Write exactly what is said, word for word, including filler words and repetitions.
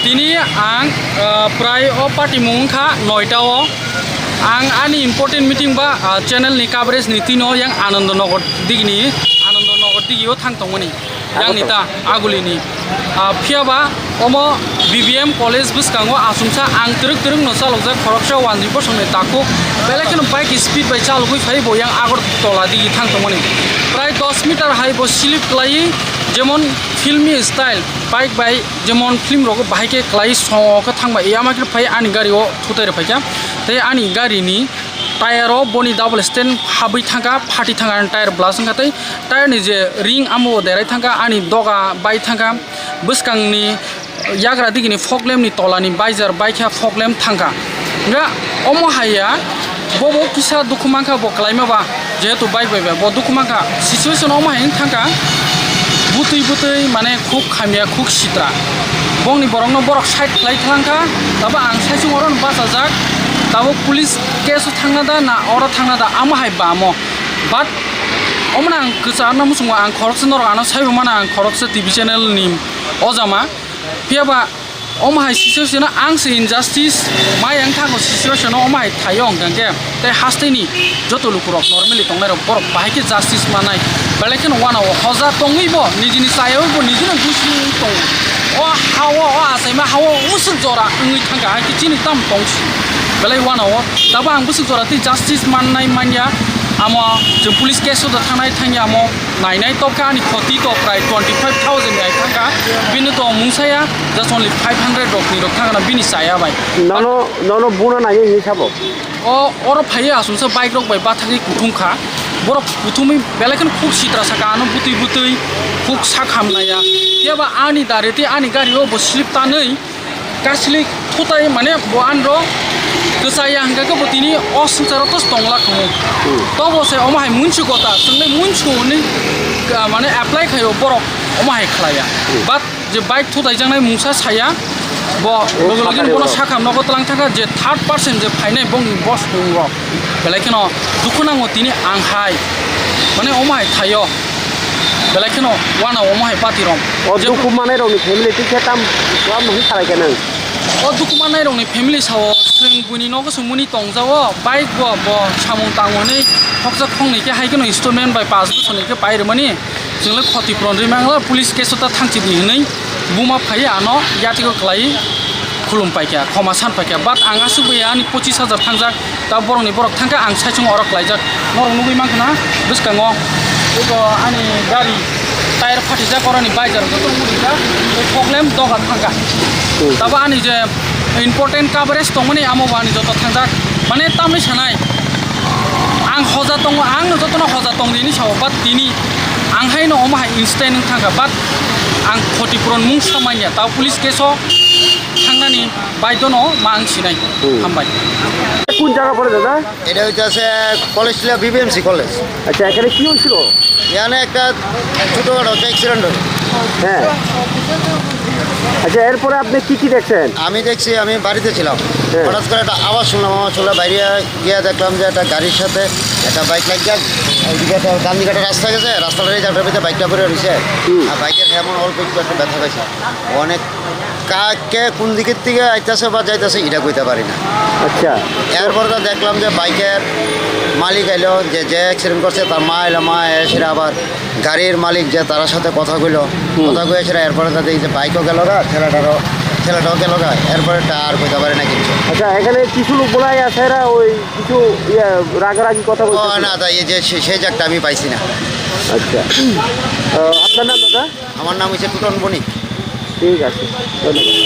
Tini ang, ah, prai o party mung wngkha noita o. Ang ani important meeting ba, ah, channel ni coverage ni tino yang Anando Nagar digini, Anando Nagar digi o thang tongmani. Yang Agartala. Nita aguli ni. Ah, phiya ba omo B B M college bwskango asumsa ang twrwk twrwk no chalokjak khoroksa one bosong ni takhuk. Belai kheno bike speed bai chalogwi phai bo yang Agartala digi thang tongmani. Prai dos meter hai bo slip klai, jemon filmi style bike bai jemon film rogo bahai khe klai songo khe thangbai, ama khe phai ani gari o thutai rw phaikha. Tei ani gari ni tyre o boni double stand habwi thangkha, phati thangkha, ani tyre blast wngkha, tei tyre ni je ring amo derai thangkha, ani doga bai thangkha, bwskang ni yagra digi ni fog lamp ni tola ni visor bai kha, fog lamp thangkha. Nga omo hai ya, bo bo kisa dukhu mankha, bo kwlaima ba. Jehetu bike bai bai bo dukhu mankha, situation omo hai wng thangkha, bwtwi bwtwi mane khuk hamya, khuk sitra. Bongni borokno borok side khlai thlangkha, tabo ang saichung oro no bachajak, tabo police case o thangna da na oro thangna da, amo hai bamo. But omono ang kwchar no muchungo, ang khoroksa norok ano saibo mano, ang khoroksa T V channel ni ojama. Phiya ba omo hai situation o ang se injustice mai ang thango, situation o omo hai thaio hwnkha khe tei hasteni joto lukurok normally tongnai rok borok bahai khe justice manai, belai kheno uanao hoja tongwi bo nijini chayao bo nijino gusi tongo. O hao, o achaima hao usuk jora wngwi thangkha, hai khe chini tam tongsi belai uanao. Tabo ang busuk jora tei justice mannai manya, amo chwng police case o da thangnai thangya amo. Nainai tokha ani khoti to prai twenty five thousand ni ai thangkha. Bini to mungsaya just only five hundred rok ni rok thangna bini chaya bai. Nono, nono buna nai ni sabo. O, oro phaiya asumsa bike rok bai bathagwi kuthum kha. Borok kuthumwi belai kheno khuk sitra saka ano butwi butwi khuk sak hamnaya. Yaba ani dari tei ani gari o bo slip tanwi. Kaslik thutai mane bo anro kwchaya hwnkha khe bo tini o swngcharo tos tongla khamu. Hmm. Tobo se omo hai munsu gota, chwngle munsu ni, ah, mane apply khaio borok omo hai khlaiya. Hmm. But je bike thutai jangnai mungsa saya, bo loge loge ni bono sakha nogo tlang thangkha je third person je phainai bongni boss tongo. Belai kheno dukhu nango tini ang hai. Mane omo hai thaio. Belai kheno uanao omo hai party rom. O je dukhu manai rokni family twi khe tam, tam hwn salai khe nang. O dukhu manai rokni family sao chwng buini nogo songmani tongjao, bike bo, bo samung tango hwnwi khoksa khongnwi khe hai kheno installment bai paanch bosor ni khe pai rwmani. Chwngno khoti puron rwi mangla, police case o ta thangchidi hwnwi buma phai ano yatiko kwlai khulum paikha, khoma san paikha. But ang aswk bai ani pochis hajar thangjak, ta borokni borok thangkha, ang saichung orok klaijak. Norok nugwi mankha na bwskango eko ani gari tyre phatijak, oroni bike rok joto nugwi rijak, tei problem doga thangkha. Hmm. Tabo ani je important coverage tongmani amo bo ani joto thangjak. Mane tamni sanai, ang hoja tongo, ang no jotono hoja tong di hinwi sao, but tini ang haino omo hai incident wng thangkha, but ang khoti puron mungsa manya, tao police case o thangnani baidhono ma ang sinai. Hmm. Hambai. কোন জায়গা পড়ে দাদা? এটা হইতেছে কলেজ ছিল, BBMC college. আচ্ছা, এখানে কি হয়েছিল? এখানে একটা ছোটোখাটো একটা অ্যাক্সিডেন্ট হয়েছে। হ্যাঁ। আচ্ছা, এরপরে আপনি কি কি দেখছেন? আমি দেখছি, আমি বাড়িতে ছিলাম। হ্যাঁ। হঠাৎ করে একটা আওয়াজ শুনলাম, আওয়াজ শুনে বাইরে গিয়ে দেখলাম যে একটা গাড়ির সাথে একটা বাইক লাগিয়ে ওইদিকে একটা ডান দিকে একটা রাস্তা গেছে, রাস্তাটার এই জায়গাটার ভিতরে বাইকটা পড়ে রয়েছে। হুম। আর বাইকের এমন অল্প একটু একটা ব্যথা পাইছে। অনেক কাকে কোন দিকের থেকে আইতাছে বা যাইতাছে, এটা কইতে পারি না। আচ্ছা। এরপরে তো দেখলাম যে বাইকের মালিক আইলো, যে, যে অ্যাক্সিডেন্ট করছে, তার মা আইলো, মা এসে আবার গাড়ির মালিক যে, তার সাথে কথা কইলো, হুম। কথা কইয়া সেটা এরপরে তাদের এই যে বাইকও গেল গা, ঠেলাটারও, ঠেলাটাও গেল গা, এরপরে তা আর কইতে পারি না কিছু। আচ্ছা, এখানে কিছু লোক বলা আছে, এরা ওই কিছু, ইয়ে, রাগারাগি কথা ও, বলতেছে। না, তাই এই যে সে-, সেই জায়গাটা আমি পাইছি না। আচ্ছা। আহ, আপনার নাম, দাদা? আমার নাম হচ্ছে টুটন বণিক। ঠিক আছে, ধন্যবাদ।